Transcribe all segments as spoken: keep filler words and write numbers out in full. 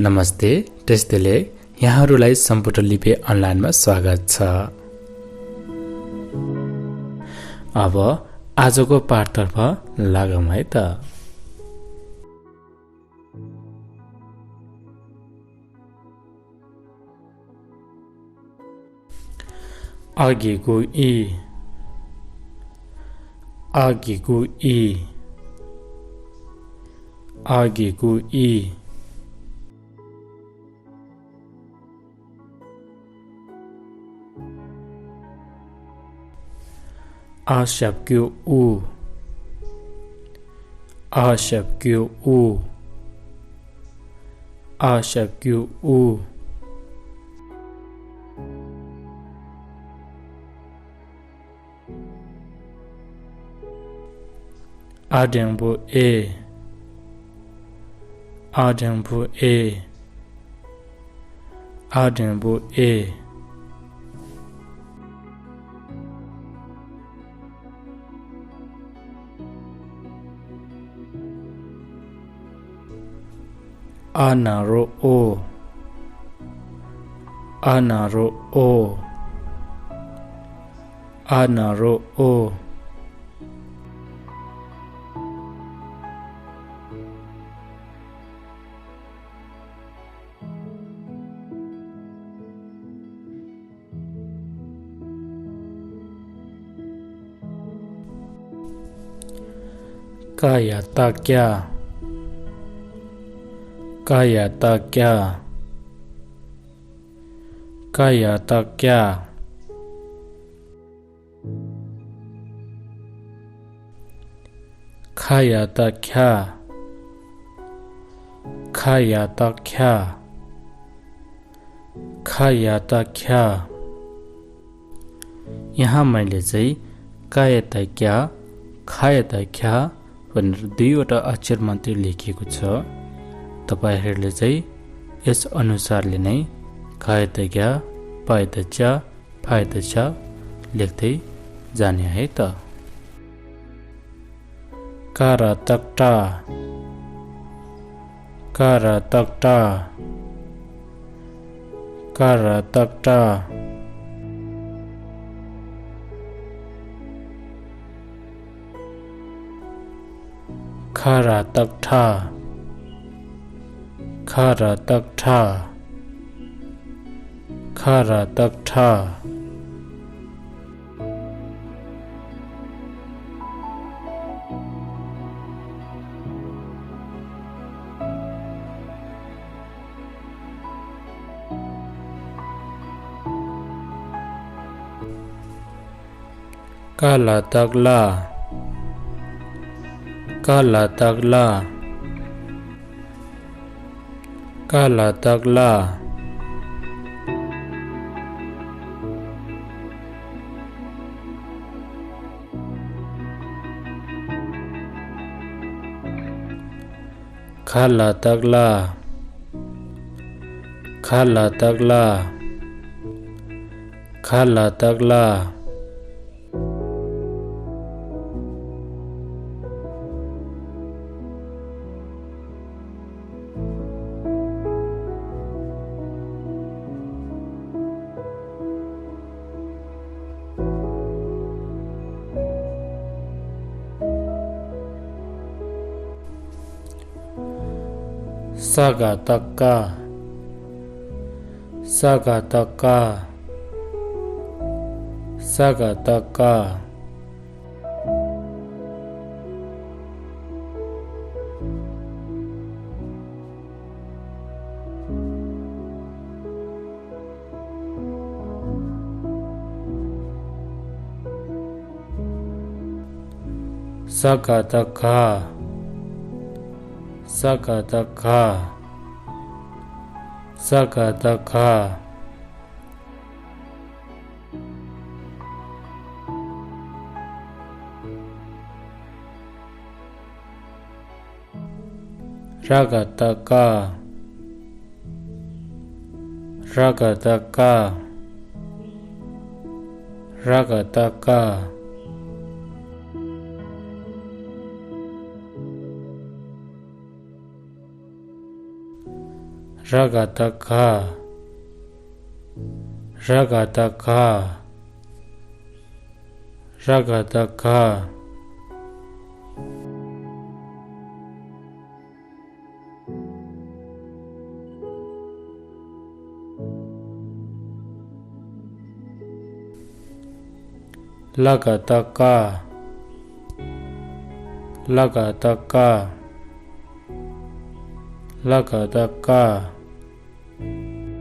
नमस्ते, टेस्टले यहाँहरूलाई सम्पूर्ण लिपे अनलाइनमा स्वागत छ। अब आजको पाठतर्फ लागौँ है त। अघिको इ, अघिको इ, अघिको इ। A ཞབས་ཀྱུ་ཨུ། A ཞབས་ཀྱུ་ཨུ། A ཞབས་ཀྱུ་ཨུ། A འགྲེང་བུ་ཨེ། A འགྲེང་བུ་ཨེ། A འགྲེང་བུ་ཨེ། A ན་རོ་ཨོ། A ན་རོ་ཨོ། A ན་རོ་ཨོ། ཀ་ཡ་བཏགས་ཀྱ། ཀ་ཡ་བཏགས་ཀྱ། ཀ་ཡ་བཏགས་ཀྱ། ཁ་ཡ་བཏགས་ཁྱ། ཁ་ཡ་བཏགས་ཁྱ། ཁ་ཡ་བཏགས་ཁྱ། यहाँ मैले चाहिँ क या त क्या, ख या त ख्या भनेर दुईवटा अक्षर मात्रै लेखिएको छ। तपाईँहरूले चाहिँ यस अनुसारले नै क या त क्या, प या त च्या, फ या त च्या लेख्दै जाने है त। क र तक टा। क र तक टा। क र तक टा। ख र तक ठा। ख र तक ठा। ख र तक ठा। ཀ་ལ་བཏགས་ཀླ། ཀ་ལ་བཏགས་ཀླ། ཀ་ལ་བཏགས་ཀླ། ཁ་ལ་བཏགས་ཁླ། ཁ་ལ་བཏགས་ཁླ། ཁ་ལ་བཏགས་ཁླ། ས་ག་བཏགས་སྐ། ས་ག་བཏགས་སྐ། ས་ག་བཏགས་སྐ། ས་ག་བཏགས་སྒ། ས་ག་བཏགས་སྒ། ས་ག་བཏགས་སྒ། ར་ག་བཏགས་རྒ། ར་ག་བཏགས་རྒ། ར་ག་བཏགས་རྒ། ར་ག་བཏགས་ག། ར་ག་བཏགས་ག། ར་ག་བཏགས་ག། ལ་ག་བཏགས་ལྐ། ལ་ག་བཏགས་ལྐ། ལ་ག་བཏགས་ལྐ།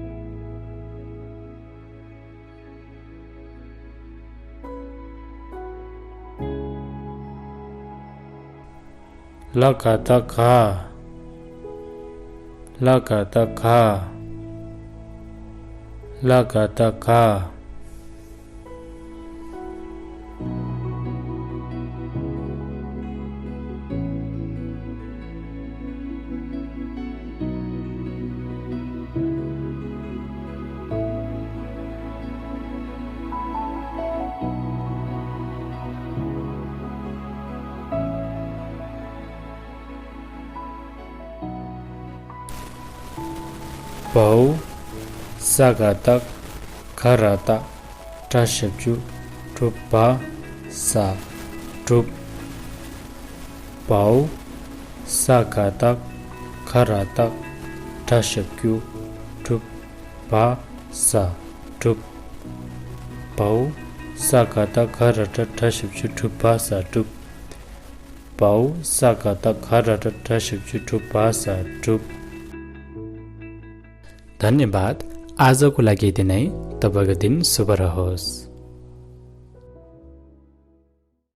ལ་ག་བཏགས་ལྒ། ལ་ག་བཏགས་ལྒ། ལ་ག་བཏགས་ལྒ། བའོ། ས་ག་བཏགས་སྒ་ར་བཏགས་སྒྲ་ཞབས་ཀྱུ་སྒྲུབ། བ་ས་སྒྲུབ། བའོ། ས་ག་བཏགས་སྒ་ར་བཏགས་སྒྲ་ཞབས་ཀྱུ་སྒྲུབ། བ་ས་སྒྲུབ། བའོ། ས་ག་བཏགས་སྒ་ར་བཏགས་སྒྲ་ཞབས་ཀྱུ་སྒྲུབ། བ་ས་སྒྲུབ། བའོ། ས་ག་བཏགས་སྒ་ར་བཏགས་སྒྲ་ཞབས་ཀྱུ་སྒྲུབ། བ་ས་སྒྲུབ། धन्यवाद। आजको लागि यति नै। तपाईँको दिन शुभ रहोस्।